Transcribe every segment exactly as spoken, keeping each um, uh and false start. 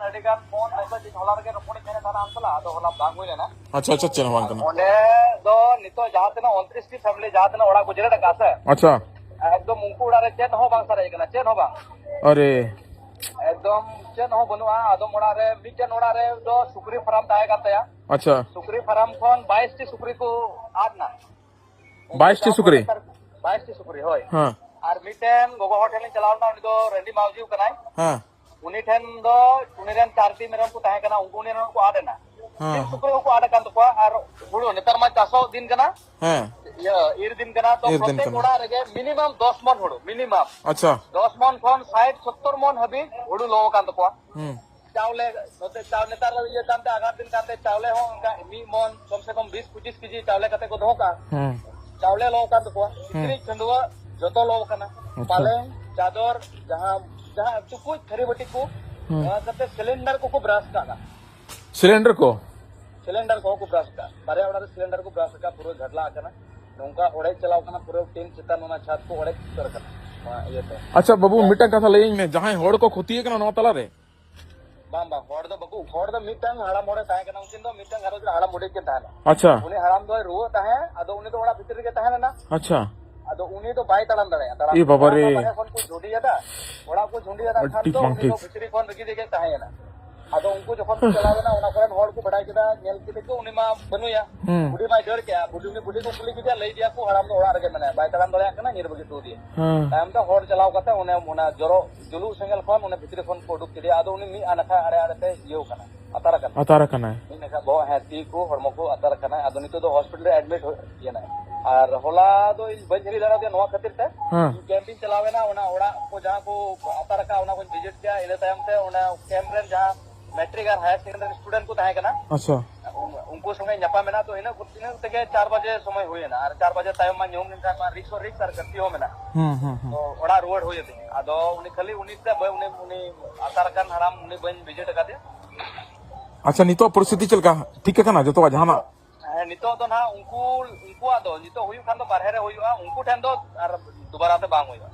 ᱟᱹᱰᱤ ᱜᱟᱱ phone message ᱤᱧ ᱦᱚᱞᱟ ᱨᱮᱜᱮ ᱨᱚᱯᱚᱲᱤᱧ ᱢᱮᱱᱮᱫ ᱛᱟᱦᱮᱱᱟ ᱟᱢ ᱥᱟᱞᱟᱜ, ᱟᱫᱚ ᱦᱚᱞᱟ ᱵᱟᱝ ᱦᱩᱭ ᱞᱮᱱᱟ᱾ ᱟᱪᱪᱷᱟ, ᱟᱪᱪᱷᱟ, ᱪᱮᱫ ᱦᱚᱸ ᱵᱟᱝ ᱠᱟᱱᱟ᱾ ᱚᱸᱰᱮ ᱫᱚ ᱱᱤᱛᱚᱜ ᱡᱟᱦᱟᱸ ᱛᱤᱱᱟᱹᱜ ᱩᱱᱛᱨᱤᱥ ᱴᱤ ᱯᱷᱮᱢᱤᱞᱤ ᱡᱟᱦᱟᱸ ᱛᱤᱱᱟᱹᱜ ᱚᱲᱟᱜ ᱠᱚ ᱡᱮᱨᱮᱲ ᱟᱠᱟᱫ ᱥᱮ, ᱟᱪᱪᱷᱟ᱾ ᱮᱠᱫᱚᱢ ᱩᱱᱠᱩ ᱚᱲᱟᱜ ᱨᱮ ᱪᱮᱫ ᱦᱚᱸ ᱵᱟᱝ ᱥᱟᱨᱮᱡ ᱟᱠᱟᱱᱟ, ᱪᱮᱫ ᱦᱚᱸ ᱵᱟᱝ᱾ ᱟᱨᱮ᱾ ᱮᱠᱫᱚᱢ ᱪᱮᱫ ᱦᱚᱸ ᱵᱟᱹᱱᱩᱜᱼᱟ᱾ ᱟᱫᱚᱢ ᱚᱲᱟᱜ ᱨᱮ, ᱢᱤᱫᱴᱮᱱ ᱚᱲᱟᱜ ᱨᱮ ᱫᱚ ᱥᱩᱠᱨᱤ ᱯᱷᱟᱨᱟᱢ ᱛᱟᱦᱮᱸ ᱠᱟᱱ ᱛᱟᱭᱟ᱾ ᱟᱪᱪᱷᱟ᱾ ᱥᱩᱠᱨᱤ ᱯᱷᱟᱨᱟᱢ ᱠᱷᱚᱱ ᱵᱟᱭᱤᱥ ᱴᱤ ᱥᱩᱠᱨᱤ ᱠᱚ ᱟᱫ ᱮᱱᱟ᱾ ᱵᱟᱭᱤᱥ ᱴᱤ ᱥᱩᱠᱨᱤ? ᱵᱟᱭᱤᱥ ᱴᱤ ᱥᱩᱠᱨᱤ, ᱦᱳᱭ᱾ ᱦᱮᱸ᱾ ᱟᱨ ᱢᱤᱫᱴᱮᱱ ᱜᱚᱜᱚ ᱦᱚᱲ ᱴᱷᱮᱱ ᱞᱤᱧ ᱪᱟᱞᱟᱣ ᱞᱮᱱᱟ, ᱩᱱᱤ ᱫᱚ ᱨᱟᱺᱰᱤ ᱢᱟᱹᱡᱷᱤ ᱠᱟᱱᱟᱭ᱾ ᱦᱮᱸ᱾ ᱩᱱᱤ ᱴᱷᱮᱱ ᱫᱚ, ᱩᱱᱤ ᱨᱮᱱ ᱪᱟᱨᱴᱤ ᱢᱮᱨᱚᱢ ᱠᱚ ᱛᱟᱦᱮᱸ ᱠᱟᱱᱟ, ᱩᱱᱠᱩ ᱩᱱᱤ ᱨᱮᱱ ᱠᱚ ᱟᱫ ᱮᱱᱟ᱾ ᱦᱮᱸ᱾ ᱥᱤᱢ ᱥᱩᱠᱨᱤ ᱦᱚᱸᱠᱚ ᱟᱫ ᱟᱠᱟᱱ ᱛᱟᱠᱚᱣᱟ᱾ ᱟᱨ ᱦᱩᱲᱩ, ᱱᱮᱛᱟᱨ ᱢᱟ ᱪᱟᱥᱚᱜ ᱫᱤᱱ ᱠᱟᱱᱟ᱾ ᱦᱮᱸ᱾ ᱤᱭᱟᱹ, ᱤᱨ ᱫᱤᱱ ᱠᱟᱱᱟ, ᱛᱚ ᱤᱨ ᱫᱤᱱ ᱯᱨᱚᱛᱮᱠ ᱠᱟᱱᱟ᱾ ᱚᱲᱟᱜ ᱨᱮᱜᱮ ᱢᱤᱱᱤᱢᱟᱢ ᱫᱚᱥ ᱢᱚᱱ ᱦᱩᱲᱩ, ᱢᱤᱱᱤᱢᱟᱢ᱾ ᱟᱪᱪᱷᱟ᱾ ᱫᱚᱥ ᱢᱚᱱ ᱠᱷᱚᱱ ᱥᱟᱴ ᱥᱚᱛᱛᱚᱨ ᱢᱚᱱ ᱦᱟᱹᱵᱤᱡ ᱦᱩᱲᱩ ᱞᱚ ᱟᱠᱟᱱ ᱛᱟᱠᱚᱣᱟ᱾ ᱦᱩᱸ᱾ ᱪᱟᱣᱞᱮ, ᱱᱚᱛᱮ ᱪᱟᱣ-, ᱱᱮᱛᱟᱨ ᱤᱭᱟᱹ ᱠᱟᱱᱛᱮ, ᱟᱜᱷᱟᱲ ᱫᱤᱱ ᱠᱟᱱᱛᱮ, ᱪᱟᱣᱞᱮ ᱦᱚᱸ ᱚᱱᱠᱟ ᱢᱤᱫ ᱢᱚᱱ, ᱠᱚᱢ ᱥᱮ ᱠᱚᱢ ᱵᱤᱥ ᱯᱚᱸᱪᱤᱥ ᱠᱮᱡᱤ ᱪᱟᱣᱞᱮ ᱠᱟᱛᱮ ᱠᱚ ᱫᱚᱦᱚ ᱠᱟᱜᱼᱟ᱾ ᱦᱮᱸ᱾ ᱪᱟᱣᱞᱮ ᱞᱚ ᱠᱟᱱ ᱛᱟᱠᱚᱣᱟ, ᱦᱮᱸ᱾ ᱠᱤᱪᱨᱤᱡ ᱠᱷᱟᱹᱰᱩᱣᱟᱹᱜ ᱡᱚᱛᱚ ᱞᱚ ᱠᱟᱱᱟ᱾ ᱟᱪᱪᱷᱟ᱾ ᱯᱟᱞᱮᱝ, ᱪᱟᱫᱚᱨ, ᱡᱟᱦᱟᱸ, ᱡᱟᱦᱟᱸ ᱴᱩᱠᱩᱡ, ᱛᱷᱟᱹᱨᱤ ᱵᱟᱹᱴᱤ ᱠᱚ, ᱦᱮᱸ᱾ ᱱᱚᱣᱟ ᱠᱟᱛᱮ ᱥᱤᱞᱤᱱᱰᱟᱨ ᱠᱚᱠᱚ ᱵᱨᱟᱥ ᱠᱟᱜᱼᱟ᱾ ᱥᱤᱞᱤᱱᱰᱟᱨ ᱠᱚ? ᱥᱤᱞᱤᱱᱰᱟᱨ ᱠᱚᱦᱚᱸ ᱠᱚ ᱵᱨᱟᱥ ᱠᱟᱜᱼᱟ᱾ ᱵᱟᱨᱭᱟ ᱚᱲᱟᱜ ᱨᱮ ᱥᱤᱞᱤᱱᱰᱟᱨ ᱠᱚ ᱵᱨᱟᱥ ᱠᱟᱜᱼᱟ, ᱯᱩᱨᱟᱹ ᱜᱷᱟᱰᱞᱟ ᱟᱠᱟᱱᱟ᱾ ᱱᱚᱝᱠᱟ ᱚᱲᱮᱡ ᱪᱟᱞᱟᱣ ᱠᱟᱱᱟ, ᱯᱩᱨᱟᱹ ᱴᱤᱱ ᱪᱮᱛᱟᱱ ᱚᱱᱟ ᱪᱷᱟᱫ ᱠᱚ ᱚᱲᱮᱡ ᱩᱛᱟᱹᱨ ᱟᱠᱟᱱᱟ ᱱᱚᱣᱟ ᱤᱭᱟᱹᱛᱮ᱾ ᱟᱪᱪᱷᱟ ᱵᱟᱹᱵᱩ, ᱢᱤᱫᱴᱟᱝ ᱠᱟᱛᱷᱟ ᱞᱟᱹᱭᱟᱹᱧ ᱢᱮ, ᱡᱟᱦᱟᱸᱭ ᱦᱚᱲ ᱠᱚ ᱠᱷᱚᱛᱤ ᱟᱠᱟᱱᱟ ᱱᱚᱣᱟ ᱛᱟᱞᱟᱨᱮ? ᱵᱟᱝ, ᱵᱟᱝ, ᱦᱚᱲ ᱫᱚ ᱵᱟᱠᱚ, ᱦᱚᱲ ᱫᱚ ᱢᱤᱫᱴᱟᱝ ᱦᱟᱲᱟᱢ ᱦᱚᱲᱮ ᱛᱟᱦᱮᱸ ᱠᱟᱱᱟ, ᱩᱱᱠᱤᱱ ᱫᱚ ᱢᱤᱫᱴᱟᱝ ᱜᱷᱟᱨᱚᱸᱡᱽ ᱨᱮ ᱦᱟᱲᱟᱢ ᱵᱩᱰᱷᱤ ᱠᱤᱱ ᱛᱟᱦᱮᱱᱟ᱾ ᱟᱪᱪᱷᱟ᱾ ᱩᱱᱤ ᱦᱟᱲᱟᱢ ᱫᱚᱭ ᱨᱩᱣᱟᱹᱜ ᱛᱟᱦᱮᱸᱫ, ᱟᱫᱚ ᱩᱱᱤ ᱫᱚ ᱚᱲᱟᱜ ᱵᱷᱤᱛᱤᱨ ᱨᱮᱜᱮ ᱛᱟᱦᱮᱸ ᱞᱮᱱᱟ᱾ ᱟᱪᱪᱷᱟ᱾ ᱟᱫᱚ ᱩᱱᱤ ᱫᱚ ᱵᱟᱭ ᱛᱟᱲᱟᱢ ᱫᱟᱲᱮᱭᱟᱜᱼᱟ, ᱛᱟᱲᱟᱢ ᱮ ᱵᱟᱵᱟ ᱨᱮ᱾ ᱚᱲᱟᱜ ᱢᱟ ᱵᱟᱨᱦᱮ ᱠᱷᱚᱱ ᱠᱚ ᱡᱷᱩᱸᱰᱤᱭᱟᱫᱟ, ᱚᱲᱟᱜ ᱠᱚ ᱡᱷᱩᱸᱰᱤᱭᱟᱫᱟ ᱟᱹᱰᱤ ᱠᱷᱟᱱ ᱫᱚ ᱩᱱᱤ ᱫᱚ ᱵᱟᱝᱴᱷᱤᱠ᱾ ᱵᱷᱤᱛᱨᱤ ᱠᱷᱚᱱ ᱨᱮᱜᱮ ᱡᱮᱜᱮ ᱛᱟᱦᱮᱸᱭᱮᱱᱟ᱾ ᱟᱫᱚ ᱩᱱᱠᱩ ᱡᱚᱠᱷᱚᱱ ᱠᱚ ᱪᱟᱞᱟᱣ ᱮᱱᱟ, ᱚᱱᱟ ᱠᱚᱨᱮᱱ ᱦᱚᱲ ᱠᱚ ᱵᱟᱰᱟᱭ ᱠᱮᱫᱟ, ᱧᱮᱞ ᱠᱮᱫᱟ ᱠᱚ ᱩᱱᱤ ᱢᱟ ᱵᱟᱹᱱᱩᱭᱟ᱾ ᱦᱩᱸ᱾ ᱵᱩᱰᱷᱤ ᱢᱟᱭ ᱫᱟᱹᱲ ᱠᱮᱜᱼᱟ, ᱵᱩᱰᱷᱤ, ᱩᱱᱤ ᱵᱩᱰᱷᱤ ᱠᱚ ᱠᱩᱞᱤ ᱠᱮᱫᱮᱭᱟ, ᱞᱟᱹᱭ ᱟᱫᱮᱭᱟ ᱠᱚ ᱦᱟᱲᱟᱢ ᱫᱚ ᱚᱲᱟᱜ ᱨᱮᱜᱮ ᱢᱮᱱᱟᱭᱟ, ᱵᱟᱭ ᱛᱟᱲᱟᱢ ᱫᱟᱲᱮᱭᱟᱜ ᱠᱟᱱᱟ, ᱧᱤᱨ ᱵᱟᱹᱜᱤ ᱦᱚᱴᱚ ᱟᱫᱮᱭᱟ᱾ ᱦᱮᱸ᱾ ᱛᱟᱭᱚᱢ ᱛᱮ ᱦᱚᱲ ᱪᱟᱞᱟᱣ ᱠᱟᱛᱮ ᱚᱱᱮ ᱚᱱᱟ ᱡᱚᱨᱚ ᱡᱩᱞᱩᱜ ᱥᱮᱸᱜᱮᱞ ᱠᱷᱚᱱ ᱚᱱᱮ ᱵᱷᱤᱛᱨᱤ ᱠᱷᱚᱱ ᱠᱚ ᱩᱰᱩᱠ ᱠᱮᱫᱮᱭᱟ᱾ ᱟᱫᱚ ᱩᱱᱤ ᱢᱤᱫ ᱟᱱᱟᱠᱷᱟ ᱟᱲᱮ ᱟᱲᱮ ᱛᱮ ᱤᱭᱟᱹᱣ ᱠᱟᱱᱟ, ᱟᱛᱟᱨ ᱟᱠᱟᱱᱟ᱾ ᱟᱛᱟᱨ ᱟᱠᱟᱱᱟᱭ᱾ ᱢᱤᱫ ᱱᱟᱠᱷᱟ ᱵᱚᱦᱚᱜ, ᱦᱮᱸ, ᱛᱤ ᱠᱚ, ᱦᱚᱲᱢᱚ ᱠᱚ ᱟᱛᱟᱨ ᱟᱠᱟᱱᱟ᱾ ᱟᱫᱚ ᱱᱤᱛᱚᱜ ᱫᱚ ᱦᱚᱥᱯᱤᱴᱟᱞ ᱨᱮ ᱮᱰᱢᱤᱴ ᱦᱩᱭ ᱮᱱᱟᱭ᱾ ᱟᱨ ᱦᱚᱞᱟ ᱫᱚ ᱤᱧ ᱵᱟᱹᱧ ᱦᱤᱨᱤ ᱫᱟᱲᱮᱭᱟᱫᱮᱭᱟ ᱱᱚᱣᱟ ᱠᱷᱟᱹᱛᱤᱨ ᱛᱮ᱾ ᱦᱮᱸ᱾ ᱤᱧ ᱠᱮᱢᱯ ᱤᱧ ᱪᱟᱞᱟᱣ ᱮᱱᱟ, ᱚᱱᱟ ᱚᱲᱟᱜ ᱠᱚ ᱡᱟᱦᱟᱸ ᱠᱚ ᱟᱛᱟᱨ ᱟᱠᱟᱫ, ᱚᱱᱟ ᱠᱚᱧ ᱵᱷᱤᱡᱤᱴ ᱠᱮᱫᱟ᱾ ᱤᱱᱟᱹ ᱛᱟᱭᱚᱢ ᱛᱮ ᱚᱱᱟ ᱠᱮᱢᱯ ᱨᱮᱱ ᱡᱟᱦᱟᱸ ᱢᱮᱴᱨᱤᱠ ᱟᱨ ᱦᱟᱭᱟᱨ ᱥᱮᱠᱮᱱᱰᱟᱨᱤ ᱥᱴᱩᱰᱮᱱᱴ ᱠᱚ ᱛᱟᱦᱮᱸ ᱠᱟᱱᱟ, ᱟᱪᱪᱷᱟ᱾ ᱩᱱ-, ᱩᱱᱠᱩ ᱥᱚᱸᱜᱮ ᱧᱟᱯᱟᱢ ᱮᱱᱟ᱾ ᱛᱚ ᱤᱱᱟᱹ, ᱤᱱᱟᱹ ᱛᱮᱜᱮ ᱪᱟᱨ ᱵᱟᱡᱮ ᱥᱚᱢᱚᱭ ᱦᱩᱭ ᱮᱱᱟ᱾ ᱟᱨ ᱪᱟᱨ ᱵᱟᱡᱮ ᱛᱟᱭᱚᱢ ᱢᱟ ᱧᱩᱦᱩᱢ ᱞᱮᱱᱠᱷᱟᱱ ᱢᱟ ᱨᱤᱠᱥ ᱦᱚᱸ ᱨᱤᱠᱥ ᱟᱨ ᱜᱟᱛᱮ ᱦᱚᱸ ᱢᱮᱱᱟᱜᱼᱟ᱾ ᱦᱩᱸ, ᱦᱩᱸ, ᱦᱩᱸ᱾ ᱛᱚ ᱚᱲᱟᱜ ᱨᱩᱣᱟᱹᱲ ᱦᱩᱭ ᱟᱹᱫᱤᱧᱟ᱾ ᱟᱫᱚ ᱩᱱᱤ ᱠᱷᱟᱹᱞᱤ ᱩᱱᱤ ᱛᱮ ᱵᱟᱹᱧ, ᱩᱱᱤ, ᱩᱱᱤ ᱟᱛᱟᱨ ᱟᱠᱟᱱ ᱦᱟᱲᱟᱢ, ᱩᱱᱤ ᱵᱟᱹᱧ ᱵᱷᱤᱡᱤᱴ ᱟᱠᱟᱫᱮᱭᱟ᱾ ᱟᱪᱪᱷᱟ, ᱱᱤᱛᱚᱜ ᱯᱚᱨᱤᱥᱛᱷᱤᱛᱤ ᱪᱮᱫ ᱞᱮᱠᱟ? ᱴᱷᱤᱠ ᱟᱠᱟᱱᱟ ᱡᱚᱛᱚᱣᱟᱜ ᱡᱟᱦᱟᱱᱟᱜ? ᱦᱮᱸ, ᱱᱤᱛᱚᱜ ᱫᱚ ᱱᱟᱦᱟᱜ ᱩᱱᱠᱩ, ᱩᱱᱠᱩᱣᱟᱜ ᱫᱚ ᱱᱤᱛᱚᱜ ᱦᱩᱭᱩᱜ ᱠᱷᱟᱱ ᱫᱚ ᱵᱟᱨᱦᱮ ᱨᱮ ᱦᱩᱭᱩᱜᱼᱟ, ᱩᱱᱠᱩ ᱴᱷᱮᱱ ᱫᱚ ᱟᱨ ᱫᱩᱵᱟᱨᱟ ᱛᱮ ᱵᱟᱝ ᱦᱩᱭᱩᱜᱼᱟ᱾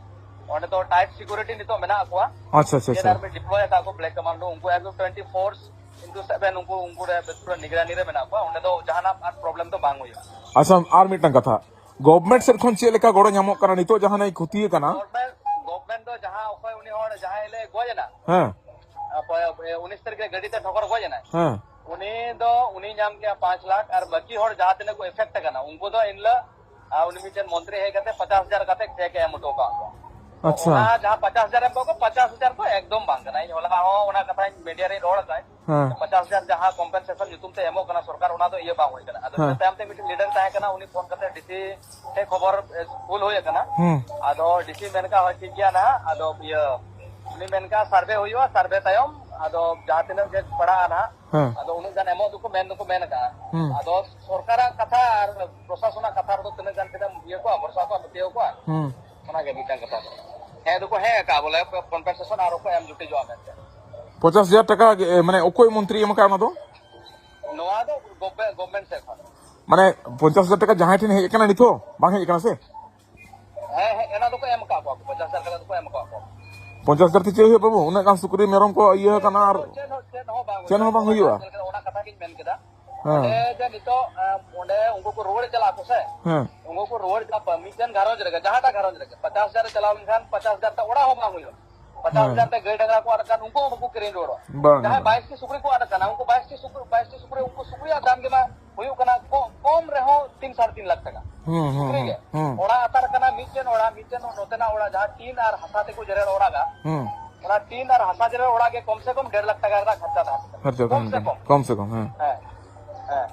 ᱚᱸᱰᱮ ᱫᱚ ᱴᱟᱭᱤᱴ ᱥᱤᱠᱩᱨᱤᱴᱤ ᱱᱤᱛᱚᱜ ᱢᱮᱱᱟᱜ ᱠᱚᱣᱟ᱾ ᱟᱪᱪᱷᱟ, ᱟᱪᱪᱷᱟ, ᱟᱪᱪᱷᱟ᱾ ᱟᱨᱢᱤ ᱰᱤᱯᱞᱚᱭ ᱟᱠᱟᱫ ᱠᱚ ᱵᱞᱮᱠ ᱠᱚᱢᱟᱱᱰᱳ, ᱩᱱᱠᱩ ᱮᱠᱫᱚᱢ ᱴᱩᱭᱮᱱᱴᱤ ᱯᱷᱳᱨ ᱤᱱᱴᱩ ᱥᱮᱵᱷᱮᱱ ᱩᱱᱠᱩ, ᱩᱱᱠᱩ ᱨᱮ ᱯᱩᱨᱟᱹ ᱱᱤᱜᱨᱟᱱᱤ ᱨᱮ ᱢᱮᱱᱟᱜ ᱠᱚᱣᱟ᱾ ᱚᱸᱰᱮ ᱫᱚ ᱡᱟᱦᱟᱱᱟᱜ ᱟᱨ ᱯᱨᱚᱵᱞᱮᱢ ᱫᱚ ᱵᱟᱝ ᱦᱩᱭᱩᱜᱼᱟ᱾ ᱟᱪᱪᱷᱟ, ᱟᱨ ᱢᱤᱫᱴᱟᱝ ᱠᱟᱛᱷᱟ, ᱜᱚᱵᱷᱢᱮᱱᱴ ᱥᱮᱫ ᱠᱷᱚᱱ ᱪᱮᱫ ᱞᱮᱠᱟ ᱜᱚᱲᱚ ᱧᱟᱢᱚᱜ ᱠᱟᱱᱟ ᱱᱤᱛᱚᱜ ᱡᱟᱦᱟᱸᱭ ᱠᱷᱚᱛᱤ ᱟᱠᱟᱱᱟ? ᱜᱚᱵᱷᱢᱮᱱᱴ, ᱜᱚᱵᱷᱢᱮᱱᱴ ᱫᱚ ᱡᱟᱦᱟᱸ ᱚᱠᱚᱭ ᱩᱱᱤ ᱦᱚᱲ ᱡᱟᱦᱟᱸᱭ ᱞᱮ ᱜᱚᱡ ᱮᱱᱟ, ᱦᱮᱸ᱾ ᱚᱠᱚᱭ, ᱚᱠᱚᱭ ᱩᱱᱤᱥ ᱛᱟᱹᱨᱤᱠᱷ ᱨᱮ ᱜᱟᱹᱰᱤ ᱛᱮ ᱴᱷᱚᱠᱚᱨ ᱜᱚᱡ ᱮᱱᱟᱭ, ᱦᱮᱸ᱾ ᱩᱱᱤ ᱫᱚ, ᱩᱱᱤ ᱧᱟᱢ ᱠᱮᱜᱼᱟ ᱯᱟᱸᱪ ᱞᱟᱠᱷ, ᱟᱨ ᱵᱟᱹᱠᱤ ᱦᱚᱲ ᱡᱟᱦᱟᱸ ᱛᱤᱱᱟᱹᱜ ᱠᱚ ᱮᱯᱷᱮᱠᱴ ᱟᱠᱟᱱᱟ, ᱩᱱᱠᱩ ᱫᱚ ᱮᱱᱦᱤᱞᱳᱜ, ᱟᱨ ᱩᱱᱤ ᱢᱤᱫᱴᱮᱱ ᱢᱚᱱᱛᱨᱤ ᱦᱮᱡ ᱠᱟᱛᱮ ᱯᱚᱪᱟᱥ ᱦᱟᱡᱟᱨ ᱠᱟᱛᱮ ᱪᱮᱠ ᱮ ᱮᱢ ᱦᱚᱴᱚ ᱟᱠᱟᱫ ᱠᱚᱣᱟ᱾ ᱟᱪᱪᱷᱟ᱾ ᱚᱱᱟ ᱡᱟᱦᱟᱸ ᱯᱚᱪᱟᱥ ᱦᱟᱡᱟᱨ ᱮᱢ ᱠᱚᱣᱟ ᱠᱚ, ᱯᱚᱪᱟᱥ ᱦᱟᱡᱟᱨ ᱫᱚ ᱮᱠᱫᱚᱢ ᱵᱟᱝ ᱠᱟᱱᱟ᱾ ᱤᱧ ᱦᱚᱞᱟ ᱦᱚᱸ ᱚᱱᱟ ᱠᱟᱛᱷᱟᱧ ᱢᱤᱰᱤᱭᱟ ᱨᱮᱧ ᱨᱚᱲ ᱟᱠᱟᱫ᱾ ᱦᱮᱸ᱾ ᱯᱚᱪᱟᱥ ᱦᱟᱡᱟᱨ ᱡᱟᱦᱟᱸ ᱠᱚᱢᱯᱮᱱᱥᱮᱥᱚᱱ ᱧᱩᱛᱩᱢ ᱛᱮ ᱮᱢᱚᱜ ᱠᱟᱱᱟ ᱥᱚᱨᱠᱟᱨ, ᱚᱱᱟ ᱫᱚ ᱤᱭᱟᱹ ᱵᱟᱝ ᱦᱩᱭ ᱠᱟᱱᱟ᱾ ᱟᱫᱚ ᱦᱮᱸ᱾ ᱤᱱᱟᱹ ᱛᱟᱭᱚᱢ ᱛᱮ ᱢᱤᱫᱴᱮᱱ ᱞᱤᱰᱟᱨ ᱛᱟᱦᱮᱸ ᱠᱟᱱᱟ, ᱩᱱᱤ ᱯᱷᱳᱱ ᱠᱟᱛᱮ ᱰᱤᱥᱤ ᱴᱷᱮᱱ ᱠᱷᱚᱵᱚᱨ, ᱮ, ᱠᱩᱞ ᱦᱩᱭ ᱟᱠᱟᱱᱟ᱾ ᱦᱩᱸ᱾ ᱟᱫᱚ ᱰᱤᱥᱤ ᱢᱮᱱ ᱠᱟᱜ, "ᱦᱳᱭ, ᱴᱷᱤᱠ ᱜᱮᱭᱟ ᱱᱟᱦᱟᱜ, ᱟᱫᱚ ᱤᱭᱟᱹ", ᱩᱱᱤ ᱢᱮᱱ ᱠᱟᱜ, "ᱥᱟᱨᱵᱷᱮ ᱦᱩᱭᱩᱜᱼᱟ, ᱥᱟᱨᱵᱷᱮ ᱛᱟᱭᱚᱢ ᱟᱫᱚ ᱡᱟᱦᱟᱸ ᱛᱤᱱᱟᱹᱜ ᱜᱮ ᱯᱟᱲᱟᱜᱼᱟ ᱱᱟᱦᱟᱜ", ᱦᱮᱸ᱾ ᱟᱫᱚ ᱩᱱᱟᱹᱜ ᱜᱟᱱ ᱮᱢᱚᱜ ᱫᱚᱠᱚ ᱢᱮᱱ ᱫᱚᱠᱚ ᱢᱮᱱ ᱠᱟᱜᱼᱟ᱾ ᱦᱩᱸ᱾ ᱟᱫᱚ ᱥᱚᱨᱠᱟᱨᱟᱜ ᱠᱟᱛᱷᱟ ᱟᱨ ᱯᱨᱚᱥᱟᱥᱚᱱᱟᱜ ᱠᱟᱛᱷᱟ ᱨᱮᱫᱚ ᱛᱤᱱᱟᱹᱜ ᱜᱟᱱ ᱛᱤᱱᱟᱹᱜ ᱤᱭᱟᱹ ᱠᱚᱣᱟ, ᱵᱷᱚᱨᱥᱟ ᱠᱚᱣᱟ, ᱯᱟᱹᱛᱭᱟᱹᱣ ᱠᱚᱣᱟ? ᱦᱩᱸ᱾ ᱚᱱᱟᱜᱮ ᱢᱤᱫᱴᱟᱝ ᱠᱟᱛᱷᱟ᱾ ᱦᱮᱸ ᱫᱚᱠᱚ ᱦᱮᱸ ᱟᱠᱟᱜᱼᱟ, ᱵᱚᱞᱮ ᱠᱚᱢᱯᱮᱱᱥᱮᱥᱚᱱ ᱟᱨ ᱠᱚ ᱮᱢ ᱡᱩᱴᱤᱡᱚᱜᱼᱟ ᱢᱮᱱᱛᱮ᱾ ᱯᱚᱧᱪᱟᱥ ᱦᱟᱡᱟᱨ ᱴᱟᱠᱟ ᱜᱮ, ᱢᱟᱱᱮ ᱚᱠᱚᱭ ᱢᱚᱱᱛᱨᱤ ᱮᱢ ᱟᱠᱟᱫ ᱚᱱᱟ ᱫᱚ? ᱱᱚᱣᱟ ᱫᱚ ᱜᱚᱵᱷᱢᱮ-, ᱜᱚᱵᱷᱢᱮᱱᱴ ᱥᱮᱫ ᱠᱷᱚᱱ᱾ ᱢᱟᱱᱮ ᱯᱚᱧᱪᱟᱥ ᱦᱟᱡᱟᱨ ᱴᱟᱠᱟ ᱡᱟᱦᱟᱸᱭ ᱴᱷᱮᱱ ᱦᱮᱡ ᱟᱠᱟᱱᱟ ᱱᱤᱛᱚᱜ? ᱵᱟᱝ ᱦᱮᱡ ᱟᱠᱟᱱᱟ ᱥᱮ? ᱦᱮᱸ, ᱦᱮᱸ, ᱚᱱᱟ ᱫᱚᱠᱚ ᱮᱢ ᱟᱠᱟᱫ ᱠᱚᱣᱟ, ᱯᱚᱧᱪᱟᱥ ᱦᱟᱡᱟᱨ ᱴᱟᱠᱟ ᱫᱚᱠᱚ ᱮᱢ ᱟᱠᱟᱫ ᱠᱚᱣᱟ᱾ ᱯᱚᱧᱪᱟᱥ ᱦᱟᱡᱟᱨ ᱛᱮ ᱪᱮᱫ ᱦᱩᱭᱩᱜᱼᱟ ᱵᱟᱹᱵᱩ? ᱩᱱᱟᱹᱜ ᱜᱟᱱ ᱥᱩᱠᱨᱤ ᱢᱮᱨᱚᱢ ᱠᱚ ᱤᱭᱟᱹ ᱟᱠᱟᱱᱟ ᱟᱨ ᱪᱮᱫ ᱦᱚᱸ, ᱪᱮᱫ ᱦᱚᱸ ᱵᱟᱝ ᱪᱮᱫ ᱦᱚᱸ ᱦᱩᱭᱩᱜᱼᱟ᱾ ᱵᱟᱝ ᱦᱩᱭᱩᱜᱼᱟ᱾ ᱚᱱᱟ ᱠᱟᱛᱷᱟ ᱜᱤᱧ ᱢᱮᱱ ᱠᱮᱫᱟ᱾ ᱦᱮᱸ᱾ ᱚᱸᱰᱮ ᱡᱮ ᱱᱤᱛᱚᱜ, ᱮ, ᱚᱸᱰᱮ ᱩᱱᱠᱩ ᱠᱚ ᱨᱩᱣᱟᱹᱲ ᱪᱟᱞᱟᱜ ᱟᱠᱚ ᱥᱮ? ᱦᱮᱸ᱾ ᱩᱱᱠᱩ ᱠᱚ ᱨᱩᱣᱟᱹᱲ ᱪᱟᱞᱟᱜ, ᱢᱤᱫᱴᱮᱱ ᱜᱷᱟᱨᱚᱸᱡᱽ ᱨᱮᱜᱮ, ᱡᱟᱦᱟᱸᱴᱟᱜ ᱜᱷᱟᱨᱚᱸᱡᱽ ᱨᱮᱜᱮ, ᱯᱚᱪᱟᱥ ᱦᱟᱡᱟᱨ ᱨᱮ ᱪᱟᱞᱟᱣ ᱞᱮᱱᱠᱷᱟᱱ ᱯᱚᱪᱟᱥ ᱦᱟᱡᱟᱨ ᱛᱮ ᱚᱲᱟᱜ ᱦᱚᱸ ᱵᱟᱝ ᱦᱩᱭᱩᱜᱼᱟ᱾ ᱯᱚᱪᱟᱥ ᱦᱟᱡᱟᱨ ᱦᱮᱸ᱾ ᱛᱮ ᱜᱟᱹᱭ ᱰᱟᱝᱨᱟ ᱠᱚ ᱟᱫ ᱠᱟᱱ, ᱩᱱᱠᱩ ᱦᱚᱸ ᱵᱟᱠᱚ ᱠᱤᱨᱤᱧ ᱨᱩᱣᱟᱹᱲᱚᱜᱼᱟ᱾ ᱵᱟᱝ ᱡᱟᱦᱟᱸᱭ ᱜᱟᱱᱚᱜᱼᱟ᱾ ᱵᱟᱭᱤᱥᱴᱤ ᱥᱩᱠᱨᱤ ᱠᱚ ᱟᱫ ᱠᱟᱱᱟ, ᱩᱱᱠᱩ ᱵᱟᱭᱤᱥᱴᱤ ᱥᱩᱠᱨᱤ, ᱵᱟᱭᱤᱥᱴᱤ ᱥᱩᱠᱨᱤ, ᱩᱱᱠᱩ ᱥᱩᱠᱨᱤᱭᱟᱜ ᱫᱟᱢ ᱜᱮ ᱢᱟ ᱦᱩᱭᱩᱜ ᱠᱟᱱᱟ ᱠᱚ-, ᱠᱚᱢ ᱨᱮᱦᱚᱸ ᱛᱤᱱ ᱥᱟᱲᱮ ᱛᱤᱱ ᱞᱟᱠᱷ ᱴᱟᱠᱟ᱾ ᱦᱩᱸ, ᱦᱩᱸ, ᱥᱩᱠᱨᱤ ᱦᱩᱸ, ᱜᱮ᱾ ᱦᱩᱸ᱾ ᱚᱲᱟᱜ ᱟᱛᱟᱨ ᱠᱟᱱᱟ ᱢᱤᱫᱴᱮᱱ ᱚᱲᱟᱜ, ᱢᱤᱫᱴᱮᱱ ᱱᱚᱛᱮᱱᱟᱜ ᱚᱲᱟᱜ, ᱡᱟᱦᱟᱸ ᱴᱤᱱ ᱟᱨ ᱦᱟᱥᱟ ᱛᱮᱠᱚ ᱡᱮᱨᱮᱲ ᱚᱲᱟᱜᱟ, ᱦᱩᱸ᱾ ᱚᱱᱟ ᱴᱤᱱ ᱟᱨ ᱦᱟᱥᱟ ᱡᱮᱨᱮᱲ ᱚᱲᱟᱜ ᱜᱮ ᱠᱚᱢ ᱥᱮ ᱠᱚᱢ ᱰᱮᱲ ᱞᱟᱠᱷ ᱴᱟᱠᱟ ᱨᱮᱱᱟᱜ ᱠᱷᱚᱨᱪᱟ ᱛᱟᱦᱮᱱ ᱠᱟᱱᱟ᱾ ᱠᱷᱚᱨᱪᱟ ᱠᱚᱢ ᱛᱟᱦᱮᱱ ᱥᱮ ᱠᱟᱱᱟ᱾ ᱠᱚᱢ᱾ ᱠᱚᱢ ᱥᱮ ᱠᱚᱢ, ᱦᱮᱸ᱾ ᱦᱮᱸ᱾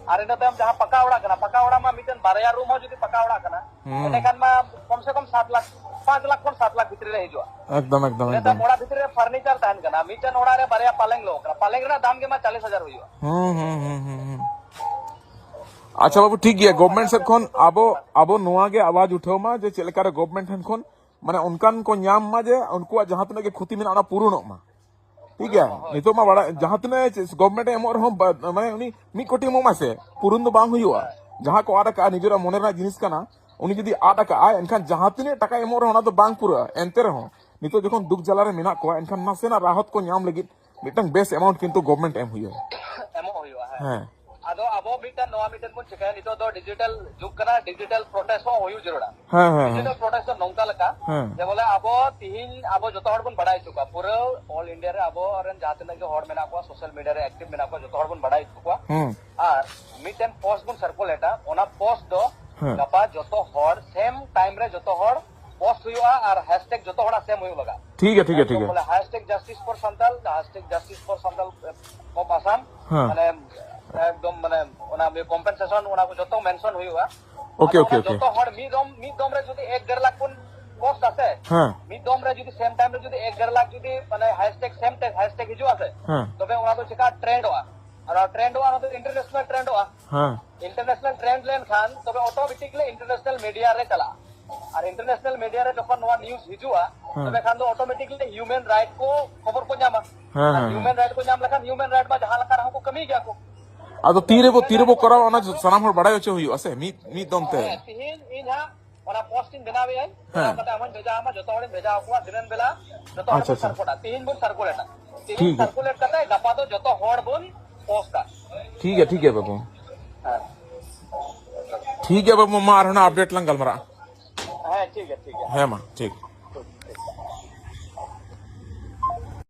ᱟᱨ ᱤᱱᱟᱹ ᱛᱟᱭᱚᱢ ᱡᱟᱦᱟᱸ ᱯᱟᱠᱟ ᱚᱲᱟᱜ ᱠᱟᱱᱟ, ᱯᱟᱠᱟ ᱚᱲᱟᱜ ᱢᱟ ᱢᱤᱫᱴᱮᱱ ᱵᱟᱨᱭᱟ ᱨᱩᱢ ᱦᱚᱸ ᱡᱩᱫᱤ ᱯᱟᱠᱟ ᱚᱲᱟᱜ ᱠᱟᱱᱟ, ᱦᱩᱸ᱾ ᱮᱸᱰᱮᱠᱷᱟᱱ ᱢᱟ ᱠᱚᱢ ᱥᱮ ᱠᱚᱢ ᱥᱟᱛ ᱞᱟᱠᱷ, ᱯᱟᱸᱪ ᱞᱟᱠᱷ ᱠᱷᱚᱱ ᱥᱟᱛ ᱞᱟᱠᱷ ᱵᱷᱤᱛᱨᱤ ᱨᱮ ᱦᱤᱡᱩᱜᱼᱟ᱾ ᱮᱠᱫᱚᱢ, ᱮᱠᱫᱚᱢ, ᱤᱱᱟᱹ ᱮᱠᱫᱚᱢ᱾ ᱛᱟᱭᱚᱢ ᱚᱲᱟᱜ ᱵᱷᱤᱛᱨᱤ ᱨᱮ ᱯᱷᱟᱨᱱᱤᱪᱟᱨ ᱛᱟᱦᱮᱱ ᱠᱟᱱᱟ, ᱢᱤᱫᱴᱮᱱ ᱚᱲᱟᱜ ᱨᱮ ᱵᱟᱨᱭᱟ ᱯᱟᱞᱮᱝ ᱞᱚ ᱠᱟᱱᱟ, ᱯᱟᱞᱮᱝ ᱨᱮᱱᱟᱜ ᱫᱟᱢ ᱜᱮ ᱢᱟ ᱪᱟᱞᱤᱥ ᱦᱟᱡᱟᱨ ᱦᱩᱭᱩᱜᱼᱟ᱾ ᱦᱩᱸ, ᱦᱩᱸ, ᱦᱩᱸ, ᱦᱩᱸ, ᱦᱩᱸ᱾ ᱟᱪᱪᱷᱟ ᱵᱟᱹᱵᱩ, ᱴᱷᱤᱠ ᱜᱮᱭᱟ, ᱜᱚᱵᱷᱢᱮᱱᱴ ᱥᱮᱫ ᱠᱷᱚᱱ ᱟᱵᱚ, ᱟᱵᱚ ᱱᱚᱣᱟ ᱜᱮ ᱟᱣᱟᱡ ᱩᱴᱷᱟᱹᱣ ᱢᱟ ᱡᱮ ᱪᱮᱫ ᱞᱮᱠᱟ ᱨᱮ ᱜᱚᱵᱷᱢᱮᱱᱴ ᱴᱷᱮᱱ ᱠᱷᱚᱱ, ᱢᱟᱱᱮ, ᱚᱱᱠᱟᱱ ᱠᱚ ᱧᱟᱢ ᱢᱟ ᱡᱮ ᱩᱱᱠᱩᱣᱟᱜ ᱡᱟᱦᱟᱸ ᱛᱤᱱᱟᱹᱜ ᱜᱮ ᱠᱷᱚᱛᱤ ᱢᱮᱱᱟᱜᱼᱟ, ᱚᱱᱟ ᱯᱩᱨᱩᱱᱚᱜ ᱢᱟ᱾ ᱴᱷᱤᱠ ᱜᱮᱭᱟ? ᱦᱳᱭ᱾ ᱱᱤᱛᱚᱜ ᱢᱟ ᱵᱟᱲᱟᱭ, ᱡᱟᱦᱟᱸ ᱛᱤᱱᱟᱹᱜ ᱜᱚᱵᱷᱢᱮᱱᱴ ᱮ ᱮᱢᱚᱜ ᱨᱮᱦᱚᱸ, ᱵᱟ-, ᱢᱟᱱᱮ, ᱩᱱᱤ ᱢᱤᱫ ᱠᱳᱴᱤ ᱮᱢᱚᱜ ᱢᱟ ᱥᱮ, ᱯᱩᱨᱩᱱ ᱫᱚ ᱵᱟᱝ ᱦᱩᱭᱩᱜᱼᱟ᱾ ᱦᱳᱭ᱾ ᱡᱟᱦᱟᱸ ᱠᱚ ᱟᱫ ᱟᱠᱟᱫᱼᱟ, ᱱᱤᱡᱮᱨᱟᱜ ᱢᱚᱱᱮ ᱨᱮᱱᱟᱜ ᱡᱤᱱᱤᱥ ᱠᱟᱱᱟ, ᱩᱱᱤ ᱡᱩᱫᱤ ᱟᱫ ᱟᱠᱟᱜᱼᱟᱭ, ᱮᱱᱠᱷᱟᱱ ᱡᱟᱦᱟᱸ ᱛᱤᱱᱟᱹᱜ ᱴᱟᱠᱟ ᱮᱢᱚᱜ ᱨᱮᱦᱚᱸ ᱚᱱᱟ ᱫᱚ ᱵᱟᱝ ᱯᱩᱨᱟᱹᱜᱼᱟ᱾ ᱮᱱᱛᱮ ᱨᱮᱦᱚᱸ ᱱᱤᱛᱚᱜ ᱡᱚᱠᱷᱚᱱ ᱫᱩᱠ ᱡᱟᱞᱟ ᱨᱮ ᱢᱮᱱᱟᱜ ᱠᱚᱣᱟ, ᱮᱱᱠᱷᱟᱱ ᱱᱟᱥᱮᱱᱟᱜ ᱨᱟᱦᱚᱛ ᱠᱚ ᱧᱟᱢ ᱞᱟᱹᱜᱤᱫ ᱢᱤᱫᱴᱟᱝ ᱵᱮᱥ amount ᱠᱤᱱᱛᱩ government ᱮᱢ ᱦᱩᱭᱩᱜᱼᱟ᱾ ᱮᱢᱚᱜ ᱦᱩᱭᱩᱜᱼᱟ, ᱦᱮᱸ᱾ ᱦᱮᱸ᱾ ᱟᱫᱚ ᱟᱵᱚ ᱢᱤᱫᱴᱟᱝ, ᱱᱚᱣᱟ ᱢᱤᱫᱴᱟᱝ ᱵᱚᱱ ᱪᱤᱠᱟᱹᱭᱟ, ᱱᱤᱛᱚᱜ ᱫᱚ digital ᱡᱩᱜᱽ ᱠᱟᱱᱟ, digital protest ᱦᱚᱸ ᱦᱩᱭᱩᱜ ᱡᱟᱹᱨᱩᱲᱟ᱾ ᱦᱮᱸ, ᱦᱮᱸ, ᱦᱮᱸ᱾ Digital protest ᱫᱚ ᱱᱚᱝᱠᱟ ᱞᱮᱠᱟ, ᱦᱮᱸ᱾ ᱡᱮ ᱵᱚᱞᱮ ᱟᱵᱚ ᱛᱤᱦᱤᱧ ᱟᱵᱚ ᱡᱚᱛᱚ ᱦᱚᱲ ᱵᱚᱱ ᱵᱟᱲᱟᱭ ᱦᱚᱪᱚ ᱠᱚᱣᱟ, ᱯᱩᱨᱟᱹ all India ᱨᱮ ᱟᱵᱚ ᱨᱮᱱ ᱡᱟᱦᱟᱸ ᱛᱤᱱᱟᱹᱜ ᱜᱮ ᱦᱚᱲ ᱢᱮᱱᱟᱜ ᱠᱚᱣᱟ, social media ᱨᱮ active ᱢᱮᱱᱟᱜ ᱠᱚᱣᱟ, ᱡᱚᱛᱚ ᱦᱚᱲ ᱵᱚᱱ ᱵᱟᱲᱟᱭ ᱦᱚᱪᱚ ᱠᱚᱣᱟ᱾ ᱦᱮᱸ᱾ ᱟᱨ ᱢᱤᱫᱴᱮᱱ post ᱵᱚᱱ circulate ᱟ, ᱚᱱᱟ post ᱫᱚ ᱦᱮᱸ᱾ ᱜᱟᱯᱟ ᱡᱚᱛᱚ ᱦᱚᱲ same time ᱨᱮ ᱡᱚᱛᱚ ᱦᱚᱲ post ᱦᱩᱭᱩᱜᱼᱟ ᱟᱨ hashtag ᱡᱚᱛᱚ ᱦᱚᱲᱟᱜ same ᱦᱩᱭᱩᱜ ᱞᱟᱜᱟᱜᱼᱟ᱾ ᱴᱷᱤᱠ ᱜᱮᱭᱟ, ᱴᱷᱤᱠ ᱜᱮᱭᱟ, ᱴᱷᱤᱠ ᱮᱠᱫᱚᱢ ᱜᱮᱭᱟ᱾ ᱵᱚᱞᱮ hashtag justice for Santal, hashtag justice for Santal of Assam, ᱦᱮᱸ᱾ ᱢᱟᱱᱮ ᱮᱠᱫᱚᱢ ᱢᱟᱱᱮ ᱚᱱᱟ compensation, ᱚᱱᱟ ᱠᱚ ᱡᱚᱛᱚ mention ᱦᱩᱭᱩᱜᱼᱟ᱾ OK, ᱟᱫᱚ OK, ᱚᱱᱟ OK᱾ ᱡᱚᱛᱚ ᱦᱚᱲ ᱢᱤᱫ ᱫᱚᱢ, ᱢᱤᱫ ᱫᱚᱢ ᱨᱮ ᱡᱩᱫᱤ ᱮᱠ ᱰᱮᱲ ᱞᱟᱠᱷ ᱵᱚᱱ post ᱟ ᱥᱮ, ᱦᱮᱸ᱾ ᱢᱤᱫ ᱫᱚᱢ ᱨᱮ ᱡᱩᱫᱤ same time ᱨᱮ ᱡᱩᱫᱤ ᱮᱠ ᱰᱮᱲ ᱞᱟᱠᱷ ᱡᱩᱫᱤ ᱢᱟᱱᱮ hashtag same time hashtag ᱦᱤᱡᱩᱜᱼᱟ ᱥᱮ, ᱦᱮᱸ᱾ ᱛᱚᱵᱮ ᱚᱱᱟ ᱫᱚ ᱪᱮᱠᱟ trend ᱚᱜᱼᱟ? ᱟᱨ trend ᱚᱜᱼᱟ, ᱚᱱᱟ ᱫᱚ international trend ᱚᱜᱼᱟ᱾ ᱦᱮᱸ᱾ International trend ᱞᱮᱱᱠᱷᱟᱱ ᱛᱚᱵᱮ automatically international media ᱨᱮ ᱪᱟᱞᱟᱜᱼᱟ᱾ ᱟᱨ international media ᱨᱮ ᱡᱚᱠᱷᱚᱱ ᱱᱚᱣᱟ news ᱦᱤᱡᱩᱜᱼᱟ, ᱦᱮᱸ᱾ ᱛᱚᱵᱮ ᱠᱷᱟᱱ ᱫᱚ automatically human right ᱠᱚ ᱠᱷᱚᱵᱚᱨ ᱠᱚ ᱧᱟᱢᱟ᱾ ᱦᱮᱸ, ᱟᱨ ᱦᱮᱸ, human ᱦᱮᱸ᱾ Right ᱠᱚ ᱧᱟᱢ ᱞᱮᱠᱷᱟᱱ human right ᱢᱟ ᱡᱟᱦᱟᱸ ᱞᱮᱠᱟ ᱨᱮᱦᱚᱸ ᱠᱚ ᱠᱟᱹᱢᱤ ᱜᱮᱭᱟ ᱠᱚ᱾ ᱟᱫᱚ ᱛᱤᱨᱮᱵᱚ, ᱛᱤᱨᱮᱵᱚ ᱠᱚᱨᱟᱣᱟ, ᱚᱱᱟ ᱥᱟᱱᱟᱢ ᱦᱚᱲ ᱵᱟᱲᱟᱭ ᱦᱚᱪᱚ ᱦᱩᱭᱩᱜᱼᱟ ᱥᱮ, ᱢᱤᱫ, ᱢᱤᱫ ᱫᱚᱢ ᱛᱮ᱾ ᱦᱮᱸ, ᱛᱤᱦᱤᱧ ᱤᱧ ᱦᱟᱸᱜ ᱚᱱᱟ post ᱤᱧ ᱵᱮᱱᱟᱣ ᱮᱫᱟᱹᱧ, ᱵᱮᱱᱟᱣ ᱦᱮᱸ᱾ ᱠᱟᱛᱮ ᱟᱢ ᱦᱚᱸᱧ ᱵᱷᱮᱡᱟ ᱟᱢᱟ, ᱡᱚᱛᱚ ᱦᱚᱲᱤᱧ ᱵᱷᱮᱡᱟ ᱟᱠᱚᱣᱟ, ᱫᱤᱱᱟᱹᱢ ᱵᱮᱞᱟ ᱡᱚᱛᱚ ᱦᱚᱲ ᱟᱪᱪᱷᱟ, ᱵᱚᱱ ᱟᱪᱪᱷᱟ᱾ Circulate ᱟ᱾ ᱛᱤᱦᱤᱧ ᱵᱚᱱ circulate ᱟ᱾ ᱛᱤᱦᱤᱧ ᱴᱷᱤᱠ ᱜᱮᱭᱟ᱾ Circulate ᱠᱟᱛᱮ ᱜᱟᱯᱟ ᱫᱚ ᱡᱚᱛᱚ ᱦᱚᱲ ᱵᱚᱱ post ᱟ᱾ ᱴᱷᱤᱠ ᱜᱮᱭᱟ, ᱴᱷᱤᱠ ᱜᱮᱭᱟ ᱵᱟᱹᱵᱩ᱾ ᱦᱮᱸ᱾ ᱴᱷᱤᱠ ᱜᱮᱭᱟ ᱵᱟᱹᱵᱩ, ᱢᱟ ᱟᱨᱦᱚᱸ ᱱᱟᱜ update ᱞᱟᱝ ᱜᱟᱞᱢᱟᱨᱟᱜᱼᱟ᱾ ᱦᱮᱸ, ᱴᱷᱤᱠ ᱜᱮᱭᱟ, ᱴᱷᱤᱠ ᱜᱮᱭᱟ᱾ ᱦᱮᱸ ᱢᱟ, ᱴᱷᱤᱠ᱾